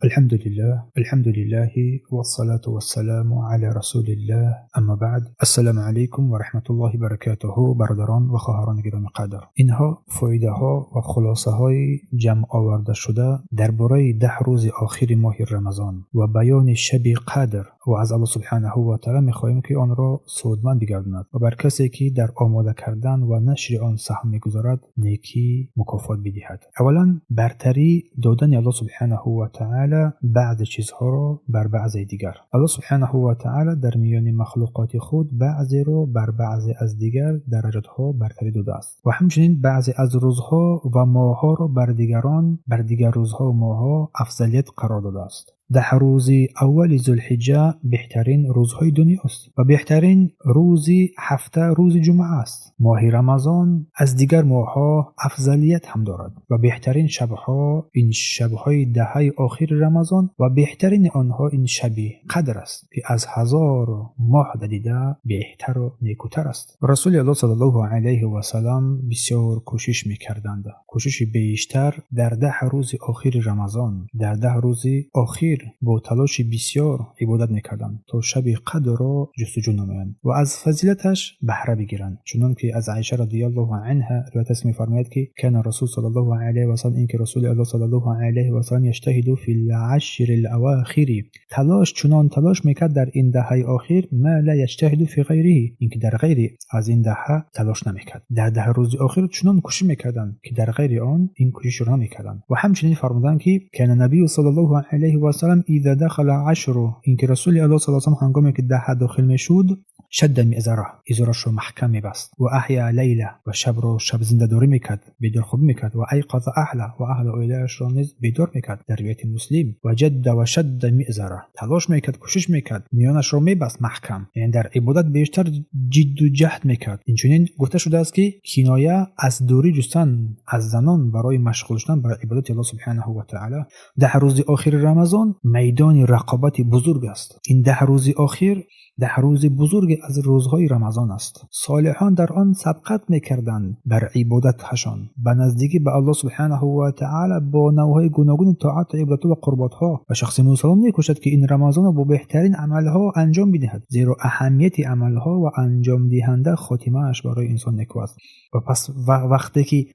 الحمد لله، الحمد لله والصلاة والسلام على رسول الله، اما بعد. السلام علیکم و رحمة الله برکاته. برادران و خواهران گرامی قدر، اینها فایده ها و خلاصه های جمع آورده شده درباره 10 روز آخر ماه رمضان و بیان شب قدر و از الله سبحانه و تعالی میخواهیم که آن را سودمند بگرداند و بر کسی که در آماده کردن و نشر آن سهم میگذارد نیکی مکافات بدهد. اولا برتری دادن الله سبحانه و تعالی بعض چیزها را بر بعض دیگر. الله سبحانه و تعالی در میان مخلوقات خود بعضی را بر بعضی از دیگر درجات ها برتری داده است و همچنین بعضی از روزها و ماهها را بر دیگران، بر دیگر روزها و ماهها افضلیت قرار داده است. 10 روز اول ذوالحجه بهترین روزهای دنیاست و بهترین روز هفته روز جمعه است. ماه رمضان از دیگر ماهها افضلیت هم دارد و بهترین شبها این شبهای دهه آخر رمضان و بهترین آنها این شب قدر است که از 1000 ماه دیده بهتر و نیکوتر است. رسول الله صلی الله علیه و سلم بسیار کوشش میکردند، کوشش بیشتر در 10 روز آخر رمضان. در 10 روز آخر با تلاش بسیار عبادت میکردند تا شب قدر را جستجو نمایند و از فضیلتش بهره بگیرند، چنان که از عایشه رضی الله عنها روایت است، میفرماید که کان رسول صلی الله علیه و سلم، اینکه رسول الله صلی الله علیه و سلم یجتهد فی العشر الاواخر، تلاش چنان تلاش میکرد در این دهه آخر، ما لا یجتهد فی غیره، اینکه در غیر از این دهه تلاش نمیکرد. در 10 روز آخر چنان کوشش میکردند که در غیر آن این کوشش را نمیکردند. و همچنین فرمودند که کان نبی صلی الله علیه و سلم اذا دخل عشر، اینکه رسول الله صلی الله علیه و سلم هنگامی که دهه داخل میشد، شد میزاره، ازارش رو محکم میبست، و احیا لیله، و شب رو شب زنده داری میکرد، بیدار خوب میکرد، و ایقظ اهله، و اهل عائله‌اش را نیز بیدار میکرد. در روایت مسلم و جد و شد میزاره، تلاش میکرد، کوشش میکرد، میانش رو میبست محکم، یعنی در عبادت بیشتر جد و جهد میکرد. اینچنین گفته شده است که کنایه از دوری جستن از زنان برای مشغول شدن بر عبادت الله سبحانه و تعالی. 10 روز آخر رمضان میدان رقابت بزرگ است. این 10 روز آخر 10 روز بزرگ از روزهای رمضان است. صالحان در آن سبقت میکردند بر عبادتشان، به نزدیکی به الله سبحانه و تعالی با نوعهای گوناگون طاعت و عبادت و قرباتها. و شخص مسلمان میکوشد که این رمضان را با بهترین عملها انجام بدهد، زیرا اهمیت عملها و انجام دهنده خاتمه‌اش برای انسان نیکو است. و پس وقتی که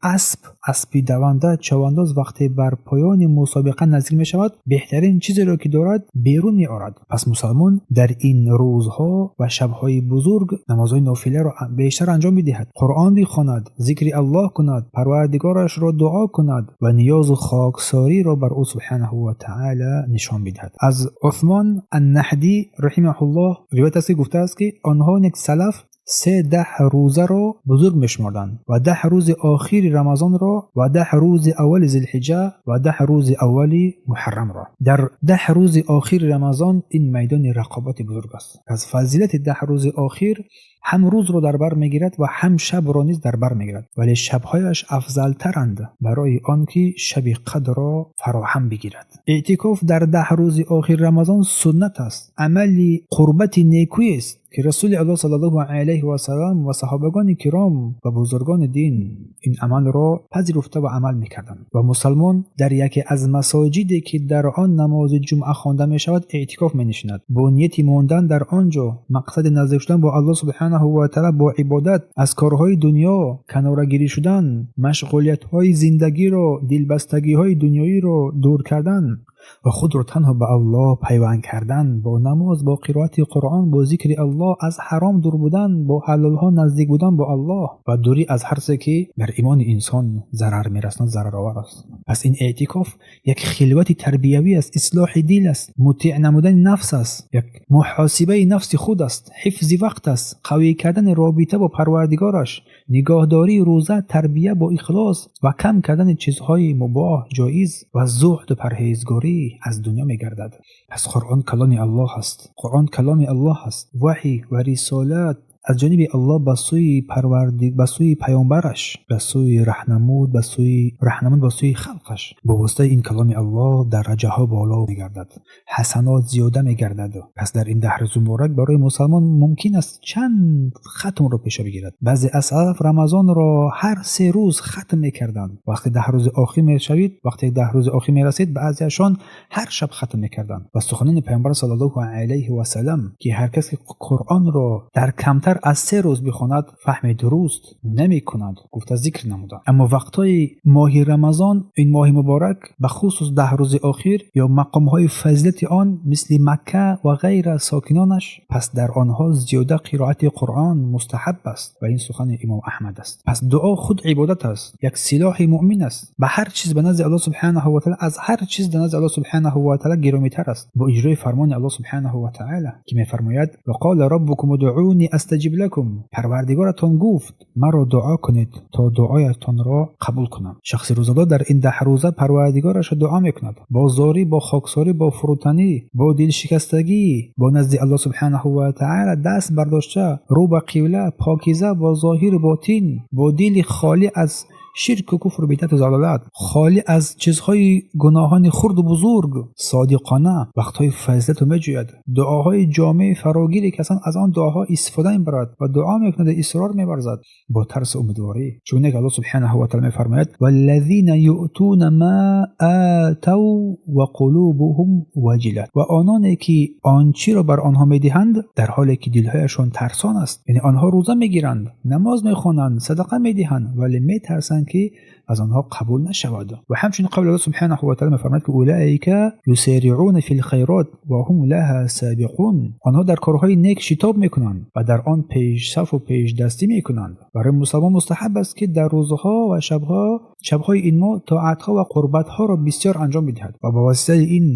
اسب دونده چوانداز وقتی بر پایان مسابقه نزدیک میشود، بهترین چیزی را که دارد بیرون میآورد. پس مسلمان در این روزها و شبهای بزرگ نمازهای نافله را بیشتر انجام میدهد، قرآن بخواند، ذکر الله کند، پروردگارش را دعا کند و نیاز و خاکساری را بر او سبحانه و تعالی نشان بدهد. از عثمان النهدی رحمه الله روایت است که گفته است که آنها یک سلف 3 10 روزه را بزرگ میشمردند و 10 روز آخر رمضان را و 10 روز اول ذوالحجه و 10 روز اول محرم را. در 10 روز آخر رمضان این میدان رقابت بزرگ است. پس فضیلت 10 روز آخر هم روز را در بر میگیرد و هم شب را نیز در بر میگیرد، ولی شبهایش افضل ترند برای آنکه شب قدر را فراهم بگیرد. اعتکاف در 10 روز آخر رمضان سنت است، عمل قربت نیکویی است که رسول الله صلی الله علیه و سلم و صحابگان کرام و بزرگان دین این عمل را پذیرفته و عمل میکردند. و مسلمان در یکی از مساجدی که در آن نماز جمعه خوانده میشود اعتکاف مینشیند، با نیت ماندن در آنجا، مقصد نزدیک شدن با الله سبحانه و تعالی با عبادت، از کارهای دنیا کناره‌گیری شدن، مشغولیت‌های زندگی را، دلبستگی‌های دنیایی را دور کردن و خود را تنها به الله پیوند کردن، با نماز، با قرائت قرآن، با ذکر الله، از حرام دور بودن، با حلالها نزدیک بودن با الله و دوری از هر چیزی که بر ایمان انسان ضرر میرساند، ضررآور است. پس این اعتکاف یک خلوت تربیوی است، اصلاح دل است، مطیع نمودن نفس است، یک محاسبه نفس خود است، حفظ وقت است، قوی کردن رابطه با پروردگارش، نگاهداری روزه، تربیه با اخلاص و کم کردن چیزهای مباح جایز و زهد و پرهیزگاری از دنیا میگردد. پس قرآن کلام الله است، قرآن کلام الله است. وحی و رسالت аз ҷониби Аллоҳ ба сӯи Парвардиг, ба сӯи паёмбараш, ба сӯи раҳнамуд, ба сӯи раҳнамуд, ба сӯи халқаш. Бо воситаи ин каломи Аллоҳ дараҷаҳо боло мегардад, ҳасанот зиёда мегардад. Пас дар ин 10 рӯзи муборак барои мусалмон мумкин аст чанд хатмро пеша бигирад. Баъзе аз салаф Рамазонро ҳар 3 рӯз хатм мекарданд. Вақте 10 рӯзи охир мешавид, вақте 10 рӯзи охир мерасид, баъзеашон ҳар шаб хатм мекарданд. Ва суханони паёмбар саллаллоҳу алайҳи васаллам, ки ҳар кас ки Қуръонро дар камтар аз 3 рӯз бихонад, фаҳми дуруст намекунад, гуфта зикр намуданд. Аммо вақтҳои моҳи Рамазон, ин моҳи муборак, ба хусус 10 рӯзи охир ё мақомҳои фазилати он мисли Макка ва ғайра сокинонаш, пас дар онҳо зиёда қироати Қуръон мустаҳаб аст ва ин сухани имом Аҳмад аст. Пас дуо худ ибодат аст, як силоҳи муъмин аст. Ба ҳар чиз ба назди Аллоҳ субҳанаҳу ва таъала, аз ҳар чиз ба назди Аллоҳ субҳанаҳу ва таъала гиромитар аст. Бо иҷрои фармони Аллоҳ субҳанаҳу ва таъала, ки мефармояд: ва қола раббукум удъуни астаҷиб лакум, Парвардигоратон гуфт маро дуо кунед то дуоятонро қабул кунам. Шахси рӯзадор дар ин 10 рӯза Парвардигорашро дуо мекунад бо зорӣ, бо хоксорӣ, бо фурӯтанӣ, бо дилшикастагӣ, бо назди Аллоҳ субҳанаҳу ва таъала даст бардошта, рӯ ба қибла, покиза, бо зоҳиру ботин, бо дили холӣ аз ширку куфру бидъату залолат, холӣ аз чизҳои гуноҳони хурду бузург, содиқона вақтҳои фазилатро меҷӯяд. Дуоҳои ҷомеи фарогире ки аслан аз он дуоҳо истифода мебарад ва дуо мекунад ва исрор меварзад бо тарсу умедворӣ. Чуноне ки Аллоҳ субҳанаҳу ва таъала мефармояд: валлазина юътуна ма атав ва қулубуҳум ваҷила, ва ононе ки он чиро бар онҳо медиҳанд дар ҳоле ки дилҳояшон тарсон аст. Яъне онҳо рӯза мегиранд, намоз мехонанд, садақа медиҳанд, вале метарсанд ки аз онҳо қабул нашавад. Ва ҳамчунин қавли Аллоҳ субҳанаҳу ва таъала мефармояд ки улаика юсориъуна фил хайрот ва ҳум лаҳа собиқун, онҳо дар корҳои нек шитоб мекунанд ва дар он пешсафу пешдастӣ мекунанд. Барои мусалмон мустаҳаб аст ки дар рӯзҳо ва шабҳои ин моҳ тоатҳо ва қурбатҳоро бисёр анҷом бидиҳад ва ба воситаи ин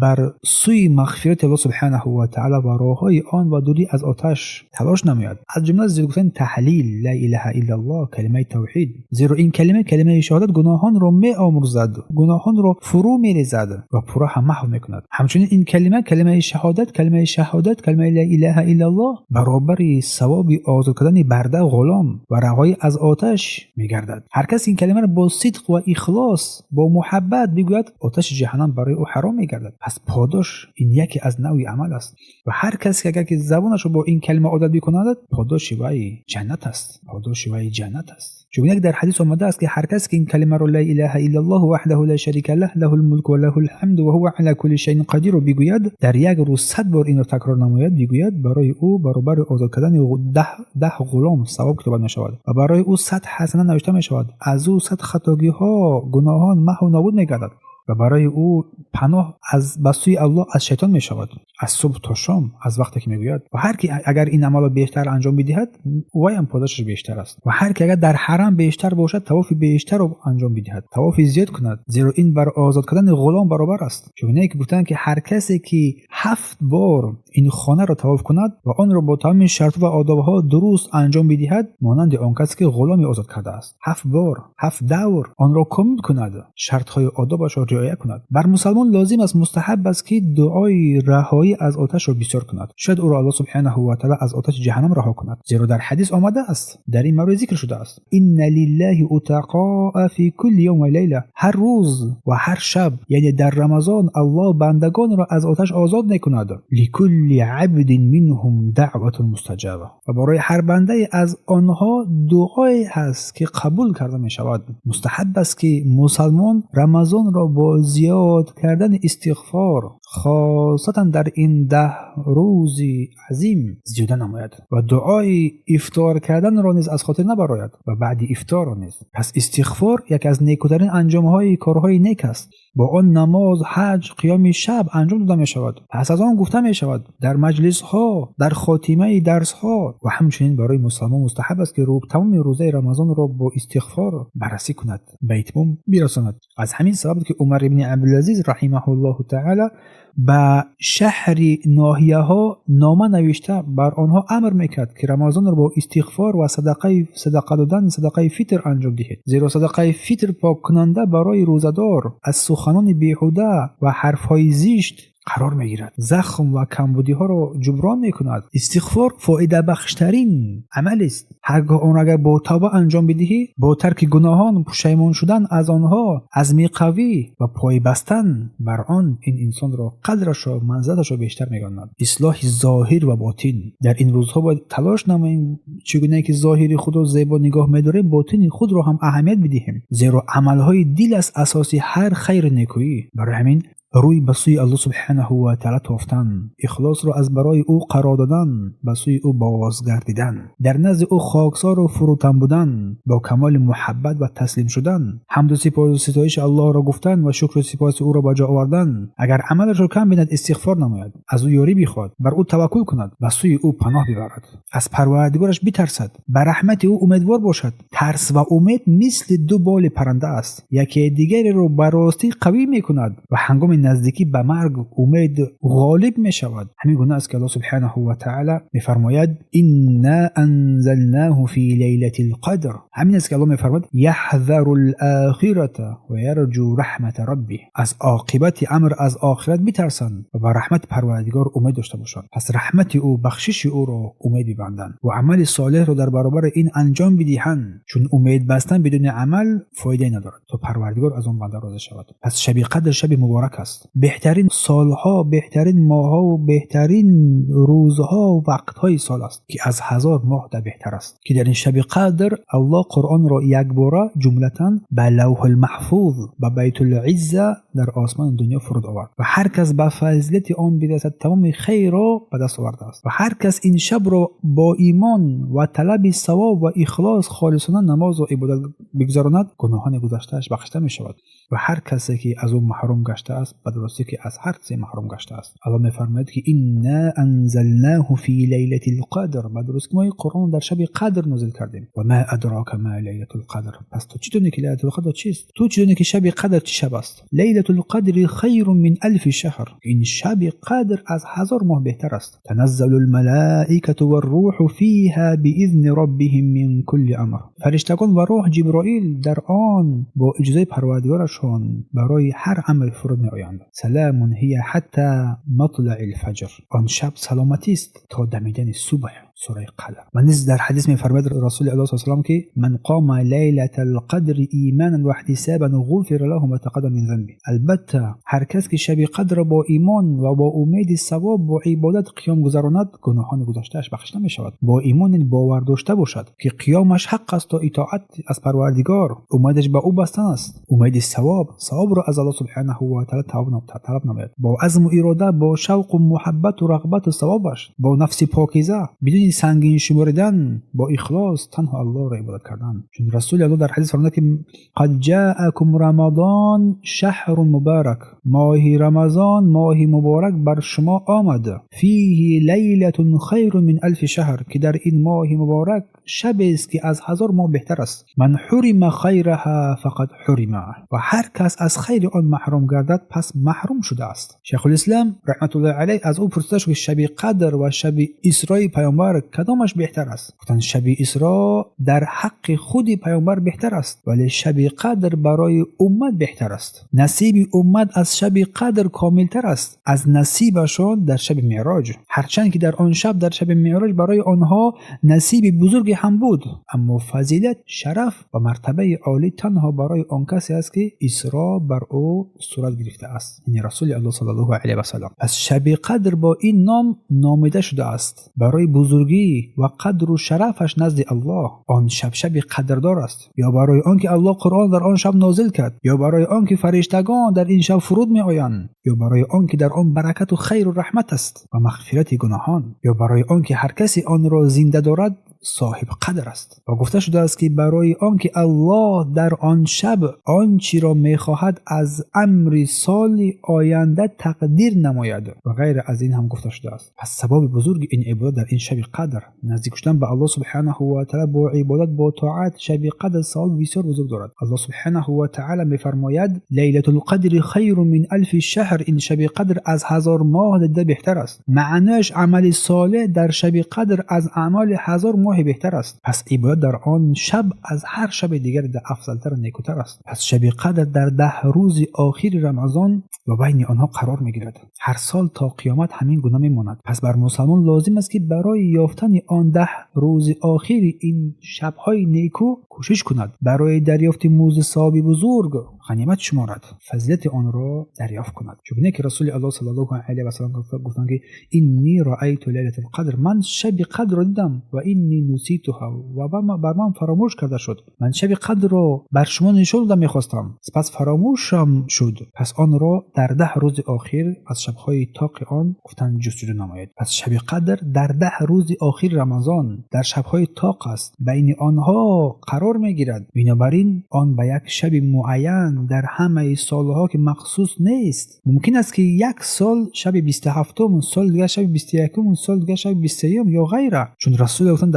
бар сӯи мағфирати Аллоҳ субҳанаҳу ва таъала ва роҳҳои он ва дурӣ аз оташ талош намояд. Аз ҷумла зиёд гуфтани таҳлил, ла илаҳа иллаллоҳ, калимаи тавҳид, зеро ин калима, калимаи шаҳодат, гуноҳонро меомӯрзад, гуноҳонро фурӯ мерезад ва пурра ҳам маҳв мекунад. Ҳамчунин ин калима, калимаи шаҳодат, калимаи шаҳодат, калимаи ла илаҳа иллаллоҳ баробари савоби озод кардани барда, ғулом ва раҳоӣ аз оташ мегардад. Ҳар кас ин калимаро бо сидқ ва ихлос, бо муҳаббат бигӯяд, оташи ҷаҳаннам барои ӯ ҳаром мегардад. Пас подош ин яке аз навъи амал аст ва ҳар кас ки агар ки забонашро бо ин калима одат бикунад, подоши вай ҷаннат аст, подоши вай ҷаннат аст. Чун як дар ҳадис омада аст ки ҳар кас ки ин калимаро ла илаҳа иллаллоҳ ваҳдаҳу ла шарика лаҳ лаҳул мулку ва лаҳул ҳамду ва ҳува ала кулли шайъин қадир бигӯяд, дар як рӯз 100 бор инро такрор намояд, бигӯяд, барои ӯ баробари озод кардани 10 ғулом савоб китобат мешавад ва барои ӯ 100 ҳасана навишта мешавад, аз ӯ 100 хатогиҳо, гуноҳон маҳву нобуд мегардад ва барои ӯ паноҳ аз ба сӯи Аллоҳ аз шайтон мешавад аз субҳ то шом, аз вақте ки мегӯяд. Ва ҳар ки агар ин амалро бештар анҷом бидиҳад, вайам подошаш бештар аст. Ва ҳар ки агар дар ҳарам бештар бошад, тавофи бештарро анҷом бидиҳад, тавофи зиёд кунад, зеро ин бар озод кардани ғулом баробар аст. Чуноне ки гуфтанд ки ҳар касе ки 7 бор ин хонаро тавоф кунад ва онро бо тамоми шарту ва одобҳо дуруст анҷом бидиҳад, монанди он касе ки ғуломи озод кардааст. 7 бор, 7 давр онро комил кунад, шартҳои одобашро риоя кунад. Бар мусалмон лозим аст, мустаҳаб аст ки дуои раҳоӣ аз оташро бисёр кунад. Шояд ӯро Аллоҳ субҳанаҳу ва таъала аз оташи ҷаҳаннам раҳо кунад. Зеро дар ҳадис омада аст, дар ин маврид зикр шудааст: инна лиллаҳи утақоа фи кулли явма лайла, ҳар рӯз ва ҳар шаб, яъне дар Рамазон, Аллоҳ бандагонро аз оташ озод мекунад. Ликулли абдин минҳум даъватун мустаҷаба, ва барои ҳар бандае аз онҳо дуое ҳаст ки қабул карда мешавад. Мустаҳаб аст ки мусалмон Рамазонро бо зиёд кардани истиғфор, хосатан дар ин 10 рӯзи азим, зиёда намояд ва дуои ифтор карданро низ аз хотир набарояд ва баъди ифторро низ. Пас истиғфор яке аз некутарин анҷомҳои корҳои нек аст. Бо он намоз, ҳаҷ, қиёми шаб анҷом дода мешавад. Пас аз он гуфта мешавад дар маҷлисҳо, дар хотимаи дарсҳо. Ва ҳамчунин барои мусалмон мустаҳаб аст ки тамоми рӯзаи Рамазонро бо истиғфор баррасӣ кунад, ба итмом бирасонад. Аз ҳамин сабаб ки Умар ибни Абдулазиз раҳимаҳуллоҳу таъала ба шаҳри ноҳияҳо нома навишта бар онҳо амр мекард ки Рамазонро бо истиғфор ва садақа додан, садақаи фитр анҷом диҳед, зеро садақаи фитр поккунанда барои рӯзадор аз суханони беҳуда ва ҳарфҳои зишт қарор мегирад, захм ва камбудиҳоро ҷуброн мекунад. Истиғфор фоидабахштарин амал аст. Ҳаргоҳ он агар бо тавба анҷом бидиҳӣ, бо тарки гуноҳон, пушаймон шудан аз онҳо, азми қавӣ ва пойбастан бар он, ин инсонро қадрашро, манзилаташро бештар мегардонад. Ислоҳи зоҳир ва ботин. Дар ин рӯзҳо бояд талош намоем, чӣ гуна ки зоҳири худро зебо нигоҳ медорем, ботини худро ҳам аҳамият бидиҳем, зеро амалҳои дил аст асоси ҳар хайру некӯӣ. Барои ҳамин рӯй ба сӯи Аллоҳ субҳанаҳу ва таъоло тофтан, ихлосро аз барои ӯ қарор додан, ба сӯи ӯ бозгардидан, дар назди ӯ хоксору фурӯтан будан, бо камоли муҳаббат ва таслим шудан, ҳамду сипосу ситоиши Аллоҳро гуфтан ва шукру сипоси ӯро ба ҷо овардан. Агар амалашро кам бинад, истиғфор намояд, аз ӯ ёрӣ бихоҳад, бар ӯ таваккул кунад, ба сӯи ӯ паноҳ бибарад, аз Парвардигораш битарсад, ба раҳмати ӯ умедвор бошад. Тарс ва умед мисли ду боли парранда аст, яке дигареро ба ростӣ қавӣ мекунад ва ҳангоми наздикӣ ба марг умед ғолиб мешавад. Ҳамин гуна аст ки Аллоҳ субҳанаҳу ва таъоло мефармояд: инна анзалнаҳу фи лайлатил қадр. Ҳамин аст ки Аллоҳ мефармояд: яҳзару л-охирата ва ярҷу раҳмата раббиҳ. Аз оқибати амр, аз охират битарсанд ва ба раҳмати Парвардигор умед дошта бошанд. Пас раҳмати ӯ, бахшиши ӯро умед бибанданд ва амали солеҳро дар баробари ин анҷом бидиҳанд, чун умед бастан бидуни амал фоидае надорад то Парвардигор аз он банда розӣ шавад. Пас шаби қадр шаби муборак аст. Беҳтарин солҳо, беҳтарин моҳҳо ва беҳтарин рӯзҳо ва вақтҳои сол аст, ки аз 1000 моҳ да беҳтар аст, ки дар ин шаби қадр Аллоҳ Қуръонро якбора ҷумлатан ба Лавҳул Маҳфуз, ба Байтул Изза дар осмони дунё фуруд овард ва ҳар кас ба фазилати он бирасад, тамоми хайрро ба даст овардааст. Ва ҳар кас ин шабро бо имон ва талаби савоб ва ихлос холисона намозу ибодат бигузаронад, гуноҳони гузаштааш бахшида мешавад. Ва ҳар касе ки аз ӯ маҳрум гаштааст, ба дурустӣ ки аз ҳар чизе маҳрум гаштааст. Аллоҳ мефармояд ки инна анзалнаҳу фи лайлатил қадр. Ба дурустӣ ки мо ин Қуръонро дар шаби қадр нозил кардем. Ва ма адрока ма лайлатул қадр. Пас ту чӣ донӣ ки лайлатул қадр чист? Ту чӣ донӣ ки шаби қадр чӣ шаб аст? Лайлатул қадри хайрун мин алфи шаҳр. Ин шаби қадр аз 1000 моҳ беҳтар аст. Таназзалу лмалаикату варрӯҳу фиҳа биизни роббиҳим мин кулли амр. Фариштагон ва рӯҳ Ҷиброил дар он бо иҷозаи Парвардигорашон барои ҳар амр фуруд меоянд. Саламун ҳия ҳатта матлаи лфаҷр. Он шаб саломатист то дамидани субҳ. Сураи Қалам. Ва низ дар ҳадис мефармояд Расули Аллоҳ саллаллоҳу алайҳи васаллам ки ман қома лайлатал қадри иманан ва иҳтисобан ғуфира лаҳу ма тақаддама мин занби. Албатта ҳар кас ки шаби қадрро бо имон ва бо умеди савоб бо ибодат қиём гузаронад, гуноҳони гузаштааш бахшида мешавад. Бо имон бовар дошта бошад ки қиёмаш ҳақ аст то итоат аз Парвардигор, умедаш ба ӯ бастан аст, умеди савоб, савобро аз Аллоҳ субҳанаҳу ва таъоло талаб намояд, бо азму ирода, бо шавқу муҳаббату рағбату савобаш, бо нафси покиза, бидуни сангин шуморидан, бо ихлос танҳо Аллоҳро ибодат кардан. Чун Расули Аллоҳ дар ҳадис фармуда ки қад ҷаакум рамадон шаҳрун мубарак. Моҳи Рамазон моҳи муборак бар шумо омад. Фиҳи лайлатун хайрун мин алфи шаҳр, ки дар ин моҳи муборак шабест ки аз 1000 моҳ беҳтар аст. Ман ҳурима хайраҳа фақад ҳурима. Ва ҳар кас аз хайри он маҳрум гардад, пас маҳрум шудааст. Шайхулислам раҳматуллоҳи алайҳ аз ӯ пурсида шуд ки шаби қадр ва шаби Исрои паёмбар кадомаш беҳтар аст? Гуфтанд шаби Исро дар ҳаққи худи паёмбар беҳтар аст, вале шаби қадр барои уммат беҳтар аст. Насиби уммат аз шаби қадр комилтар аст аз насибашон дар шаби Меъроҷ. Ҳарчанд ки дар он шаб, дар шаби Меъроҷ, барои онҳо насиби бузурге ҳам буд, аммо фазилат, шараф ва мартабаи олӣ танҳо барои он касе аст ки Исро бар ӯ сурат гирифтааст, яъне Расули Аллоҳ саллаллоҳу алайҳи васаллам. Пас шаби қадр бо ин ном номида шудааст барои бузургӣ ва қадру шарафаш назди Аллоҳ. Он шаб шаби қадрдор аст, ё барои он ки Аллоҳ Қуръон дар он шаб нозил кард, ё барои он ки фариштагон дар ин шаб фуруд меоянд, ё барои он ки дар он баракату хайру раҳмат аст ва мағфирати гуноҳон, ё барои он ки ҳар касе онро зинда дорад соҳиб қадр аст. Ва гуфта шудааст ки барои он ки Аллоҳ дар он шаб он чиро мехоҳад аз амри соли оянда тақдир намояд ва ғайра аз ин ҳам гуфта шудааст. Пас сабаби бузурги ин ибодат дар ин шаби қадр наздик шудан ба Аллоҳ субҳанаҳу ва таъоло бо ибодат, бо тоат. Шаби қадр савоби бисёр бузург дорад. Аллоҳ субҳанаҳу ва таъоло мефармояд: лайлатул қадри хайрун мин алфи шаҳр. Ин шаби қадр аз 1000 моҳ дида беҳтар аст. Маънояш амали солеҳ дар шаби қадр аз аъмоли 1000 моҳ моҳ беҳтар аст. Пас ибодат дар он шаб аз ҳар шаби дигар афзалтар ва некутар аст. Пас шаби қадр дар 10 рӯзи охири Рамазон ва байни онҳо қарор мегирад. Ҳар сол то қиёмат ҳамин гуна мемонад. Пас бар мусалмон лозим аст, ки барои ёфтани он 10 рӯзи охири ин шабҳои неку кӯшиш кунад, барои дарёфти музди савоби бузург ғанимат шуморад, фазилати онро дарёфт кунад. Чунки Расули Аллоҳ саллаллоҳу алайҳи васаллам гуфтанд, ки инни раайту лайлатал қадр, ман шаби қадрро дидам, ва инни нуситуҳа, ва бар ман фаромӯш карда шуд. Ман шаби қадрро бар шумо нишон дода мехостам, сипас фаромӯшам шуд. Пас онро дар 10 рӯзи охир аз шабҳои тоқи он гуфтанд ҷустуҷӯ намоед. Пас шаби қадр дар 10 рӯзи охири Рамазон дар шабҳои тоқ аст, байни онҳо қарор мегирад. Бинобар ин он ба як шаби муайян дар ҳамаи солҳо ки махсус нест. Мумкин аст, ки як сол шаби 27-ум, соли дигар шаби 21-ум, соли дигар шаби 23-ум ё ғайра. Чун Расул гуфтанд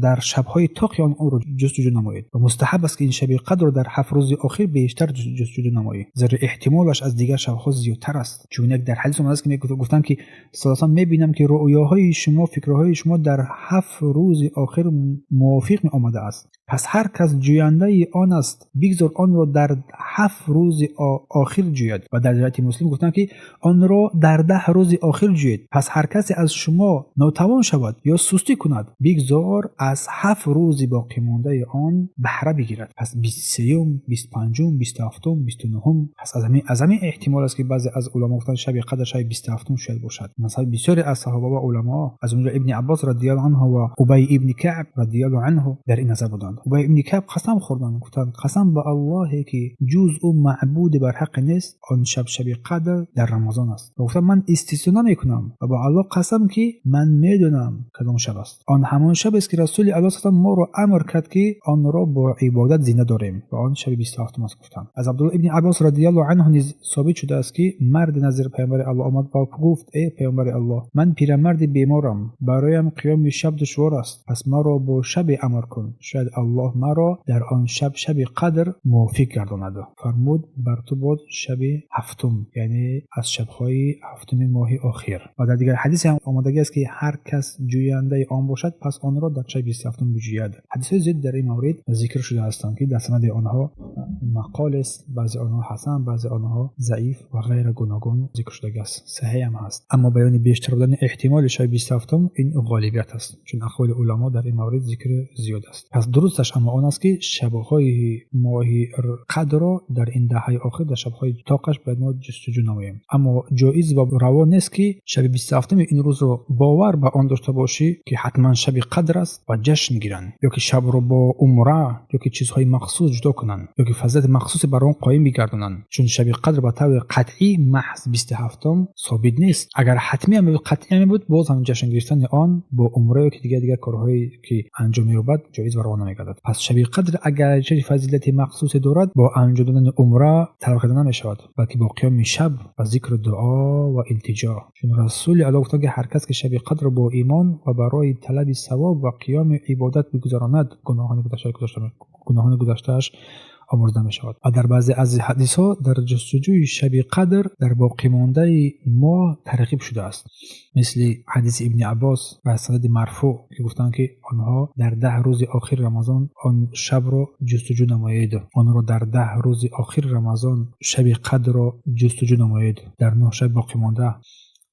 дар шабҳои тоқи он онро ҷустуҷӯ намоед. Ва мустаҳаб аст, ки ин шаби қадрро дар 7 рӯзи охир бештар ҷустуҷӯ намоед, зеро эҳтимолаш аз дигар шабҳо зиёдтар аст. Чун як дар ҳадис омадааст, ки гуфтанд, ки саллаллоҳу мебинам, ки рӯёҳои шумо, фикрҳои шумо дар 7 рӯзи охир мувофиқ омадааст. Пас ҳар кас ҷӯяндаи он аст, бигзор онро дар 7 рӯзи охир ҷӯяд. Ва дар ривояти Муслим гуфтанд, ки онро дар 10 рӯзи охир ҷӯед. Пас ҳар касе аз шумо нотавон шавад ё сустӣ кунад, бигзор аз 7 рӯзи боқимондаи он баҳра бигирад. Пас 23-юм, 25-ум, 27-ум, 29-ум. Пас аз ҳамин эҳтимол аст, ки баъзе аз уламо гуфтанд шаби қадр шаби 27-ум шояд бошад. Масалан, бисёре аз саҳоба ва уламо, аз он ҷумла Ибни Аббос радиаллоҳу анҳу ва Убай ибни Каъб радиаллоҳу анҳу дар ин назар буданд. Убай ибни Каъб қасам хӯрданд, гуфтанд: қасам ба Аллоҳе, ки ҷуз ӯ маъбуде бар ҳаққ нест, он шаб шаби қадр дар Рамазон аст. Ва гуфтанд: ман истисно намекунам ва ба Аллоҳ қасам, ки ман медонам кадом шаб аст. Он ҳамон шаб аст, ки Расули Аллоҳ саллаллоҳу моро амр кард, ки онро бо ибодат зинда дорем, ва он шаби 27-ум аст, гуфтанд. Аз Абдуллоҳ ибни Аббос радиаллоҳу анҳу низ собит шудааст, ки марди назди Паёмбари Аллоҳ омад ва гуфт: эй Паёмбари Аллоҳ, ман пирамарди беморам, бароям қиёми шаб душвор аст, пас маро бо шабе амр кун, шояд Аллоҳ маро дар он шаб шаби қадр мувофиқ гардонад. Фармуд: бар ту бод шаби 7-ум, яъне аз шабҳои 7-уми моҳи охир. Ва дар дигар ҳадисе ҳам омодагӣ аст, ки ҳар кас ҷӯяндаи он бошад, пас онро дар шаби 27-ум биҷӯяд. Ҳадисҳои зиёд дар ин маврид зикр шуда ҳастанд, ки дар санади онҳо мақол аст, баъзе онҳо ҳасан, баъзе онҳо заиф ва ғайра гуногун зикр шудагӣ аст, саҳеҳ ҳам ҳаст. Аммо баёни бештар будани эҳтимоли шаби 27-ум ин ғолибият аст, чун ақволи уламо дар ин маврид зикри зиёд аст. Пас дурусташ аммо он аст, ки шабҳои моҳи қадрро дар ин даҳаи охир дар шабҳои тоқаш бояд мо ҷустуҷӯ намоем. Аммо ҷоиз ва раво нест, ки шаби 27-уми ин рӯзро бовар ба он дошта бошӣ, ки ҳатман шаби қадр аст ва ҷашн гиранд, ё ки шабро бо умра ё ки чизҳои махсус ҷудо кунанд, ё ки фазилати махсусе бар он қоим бигардонанд, чун шаби қадр ба таври қатъӣ маҳз 27-ум собит нест. Агар ҳатмӣ ҳам мебуд, қатъӣ ҳам мебуд, боз ҳам ҷашн гирифтани он бо умра ё ки дигар корҳое ки анҷом меёбад ҷоиз ва раво намегардад. Пас шаби қадр агарчи фазилати махсусе дорад, бо анҷом додани умра талаб карда намешавад, балки бо қиёми шаб ва зикру дуо ва илтиҷо. Чун Расули Аллоҳ гуфтанд, ки ҳар кас ки шаби қадрро бо имон ва барои талаби савоб ва қиёми ибодат бигузаронад, гуноҳони гузаштааш омӯрзда мешавад. Ва дар баъзе аз ҳадисҳо дар ҷустуҷӯи шаби қадр дар боқимондаи моҳ тарғиб шудааст, мисли ҳадиси Ибни Аббос ва санади марфӯъ, ки гуфтанд, ки онҳо дар 10 рӯзи охири Рамазон он шабро ҷустуҷӯ намоед, онро дар 10 рӯзи охири Рамазон шаби қадрро ҷустуҷӯ намоед, дар 9 шаби боқимонда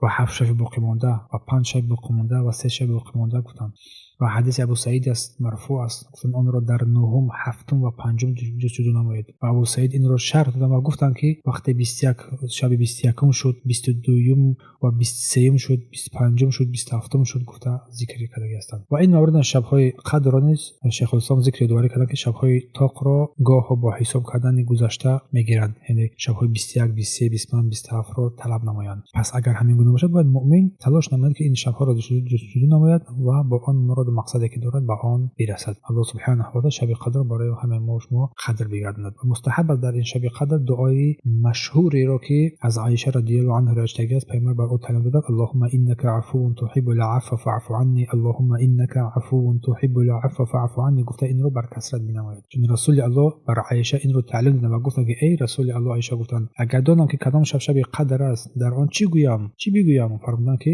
ва 7 шаби боқимонда ва 5 шаби боқимонда ва 3 шаби боқимонда гуфтанд. Ва ҳадиси Абу Саид аст, марфӯъ аст, гуфтанд онро дар 9-ум, 7-ум ва 5-ум ҷустуҷӯ намоед. Ва Абу Саид инро шарҳ доданд ва гуфтанд, ки вақте 21 шаби 21-ум шуд, 22-юм ва 23-юм шуд, 25-ум шуд, 27-ум шуд, гуфта зикр кардагӣ ҳастанд. Ва ин мавридан шабҳои қадрро низ Шайхулислом зикр ёдоварӣ карданд, ки шабҳои тоқро гоҳо бо ҳисоб кардани гузашта мегиранд, яъне шабҳои 21, 23, 25, 27-ро талаб намоянд. Пас агар ҳамин гуна бошад, бояд муъмин талош намояд, ки ин шабҳоро ҷустуҷӯ намояд ва бо он муроду мақсаде ки дорад ба он бирасад. Аллоҳ субҳанаҳу ва таъала шаби қадр барои ҳамаи мо шумо қадр бигардонад. Ва мустаҳаб аст дар ин шаби қадр дуои машҳуреро, ки аз Оиша радиаллоҳу анҳу ривоят шудагӣ аст, Паёмбар бар ӯ таълим доданд: Аллоҳумма иннака афуввун туҳиббул афва фаъфу анни, Аллоҳумма иннака афуввун туҳиббул афва фаъфу анни, гуфта инро бар касрат бинамояд. Чун Расули Аллоҳ бар Оиша инро таълим доданд ва гуфтанд, ки эй Расули Аллоҳ, Оиша гуфтанд: агар донам, ки кадом шаб шаби қадр аст, дар он чӣ гӯям, чӣ бигӯям? Фармуданд, ки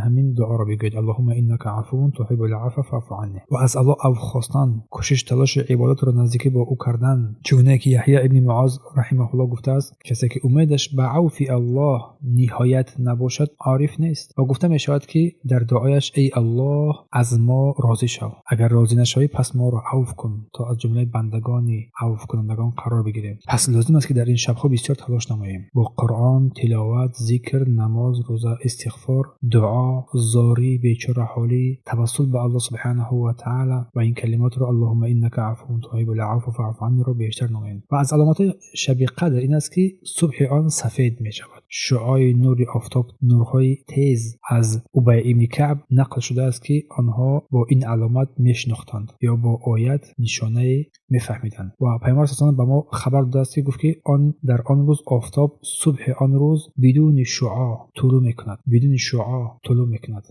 ҳамин дуоро бигӯед: Аллоҳумма иннака афуввун туҳиббул العفو فاعف عني. Ва аз Аллоҳ афв хостан, кӯшиш, талоши ибодатро наздикӣ бо ӯ кардан. Чугуне ки Яҳё ибни Муоз раҳимаҳуллоҳ гуфтааст, касе ки умедаш ба авфи Аллоҳ ниҳоят набошад, ориф нест. Ва гуфта мешавад ки дар дуояш: эй Аллоҳ, аз мо розӣ шав, агар розӣ нашавӣ, пас моро авф кун, то аз ҷумлаи бандагони авфкунандагон қарор бигирем. Пас лозим аст ки дар ин шабҳо бисёр талош намоем бо Қуръон, тиловат, зикр, намоз, рӯза, истиғфор, дуо, зорӣ, бечораҳолӣ, тавассул ба Аллоҳ субҳанаҳу ва таъала ва ин калимотро Аллоҳумма иннака афуввун туҳиббул афва фаъфу анниро бештар намоем. Ва аз аломатҳои шаби қадр ин аст ки субҳи он сафед мешавад. Шуои нури офтоб, нурҳои тез. Аз Убай ибни Каъб нақл шудааст ки онҳо бо ин аломат мешинохтанд ё бо оят нишонае мефаҳмиданд. Ва Пайғамбар саллаллоҳу алайҳи васаллам ба мо хабар додааст ки гуфт ки он дар он рӯз офтоб субҳи он рӯз бидуни шуо тулӯъ мекунад, бидуни шуо тулӯъ мекунад.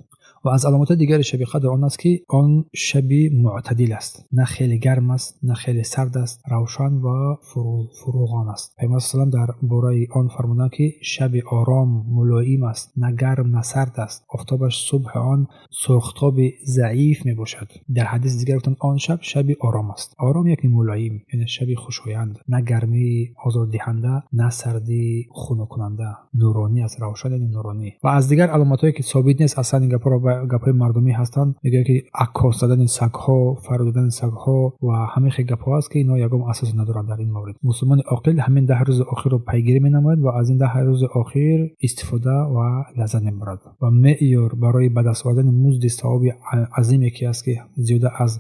Ва аз аломатҳои дигари шаби қадр он аст ки он шаби мӯътадил аст, на хеле гарм аст, на хеле сард аст, равшан ва фуруғон аст. Пайғамбар саллаллоҳу алайҳи васаллам дар бораи он фармуданд ки шаби ором, мулоим аст, на гарм, на сард аст, офтобаш субҳи он сурхтоби заиф мебошад. Дар ҳадиси дигар гуфтанд, он шаб шаби ором аст. Ором яъне мулоим, яъне шаби хушоянд, на гармии озордиҳанда, на сардии хунуккунанда, нуронӣ аст, равшан яъне нуронӣ. Ва аз дигар аломатҳое ки собит нест, аслан ин гапҳоро гапҳои мардумӣ ҳастанд, мегӯянд ки аккос задани сагҳо, фарёд додани сагҳо ва ҳамин хел гапҳо аст ки инҳо ягон асосе надоранд. Дар ин маврид мусулмони оқил ҳамин 10 рӯзи охирро пайгирӣ менамояд ва аз ин 10 рӯзи охир истифода ва лаззат мебарад. Ва меъёр барои ба даст овардани музди савоби азиме ки аст, ки зиёда аз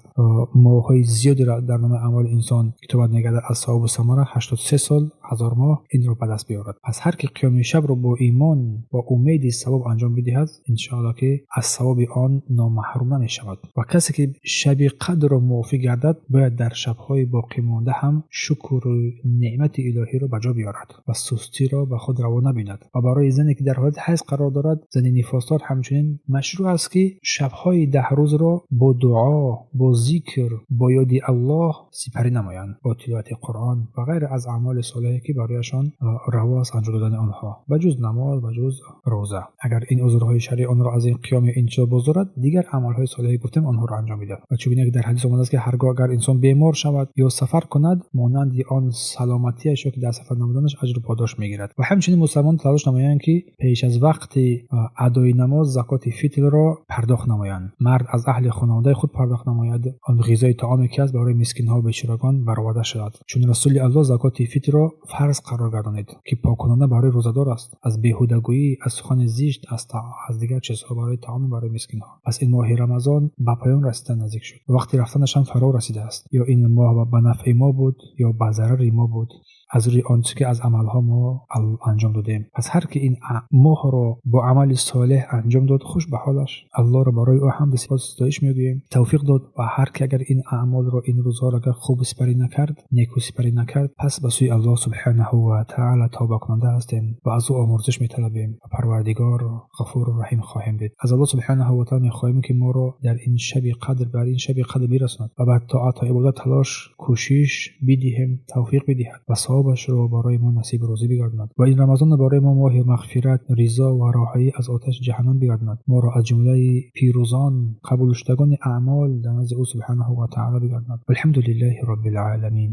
моҳҳои зиёдеро дар номаи аъмоли инсон китобат мегардад аз савобу самара, 83 сол, 1000 моҳ инро ба даст биёрад. Пас ҳар ки қиёми шабро бо имон ва умеди савоб анҷом бидиҳад, иншоаллоҳ ки аз савоби он номаҳрум намешавад. Ва касе ки шаби қадрро мувофиқ гардад, бояд дар шабҳои боқимонда ҳам шукру неъмати илоҳиро ба ҷо биёрад ва сустиро ба худ раво набинад. Ва барои зане ки дар ҳолати ҳайз қарор дорад, зани нифосдор, ҳамчунин машрӯъ аст ки шабҳои 10 рӯзро бо дуо, бо зикр, бо ёди Аллоҳ сипарӣ намоянд, бо тиловати Қуръон ва ғайра аз аъмоли солеҳе ки барояшон раво аст анҷом додани онҳо, ба ҷуз намоз, ба ҷуз рӯза. Агар ин узрҳои шаръӣ онро аз ин қиёми ин чизо боздорад, дигар амалҳои солеҳе гуфтем, онҳоро анҷом медиҳад. Ва чунин ки дар ҳадис омадааст ки ҳаргоҳ агар инсон бемор шавад ё сафар кунад, монанди он саломатиаш ё ки дар сафар намуданаш аҷру подош мегирад. Ва ҳамчунин мусалмон талош намоянд ки пеш аз вақти адои намоз закоти фитрро пардохт намоянд. Мард аз аҳли хонаводаи худ пардохт намояд, он ғизои таоме ки аст барои мискинҳо ва бечорагон бароварда шавад. Чун Расули Аллоҳ закоти фитрро фарз қарор гардонид, ки поккунанда барои рӯзадор аст аз беҳудагӯӣ, аз сухани зишт, аз дигар чизҳо, барои таоме барои мискинҳо. Пас ин моҳи Рамазон ба поён расида наздик шуд, вақти рафтанаш ҳам фаро расидааст. Ё ин моҳ ба нафъи мо буд, ё ба зарари мо буд, аз рӯи он чизе ки аз амалҳо мо анҷом додем. Пас ҳар ки ин моҳро бо амали солеҳ анҷом дод, хуш ба ҳолаш, Аллоҳро барои ӯ ҳамду сипос ситоиш мегӯем, тавфиқ дод. Ва ҳар ки агар ин аъмолро, ин рӯзҳоро агар хуб сипарӣ накард, неку сипарӣ накард, пас ба сӯи Аллоҳ субҳанаҳу ва таъала тавбакунанда ҳастем ва аз ӯ омӯрзиш металабем ва Парвардигор Ғафуру Раҳим хоҳем дид. Аз Аллоҳ субҳанаҳу ва таъала мехоҳем ки моро дар ин шаби қадр, бар ин шаби қадр бирасонад ва ба тоат ва ибодат талош, кӯшиш бидиҳем, тавфиқ бидиҳад ва савобашро барои мо насиб рӯзӣ бигардонад ва ин Рамазонро барои мо моҳи мағфират, ризо ва роҳаӣ аз оташи ҷаҳаннам бигардонад. Моро аз ҷумлаи пирӯзон, қабулшудагони аъмол дар назди ӯ субҳанаҳу ва таъала бигардонад. Валҳамду лиллаҳи роббил оламин.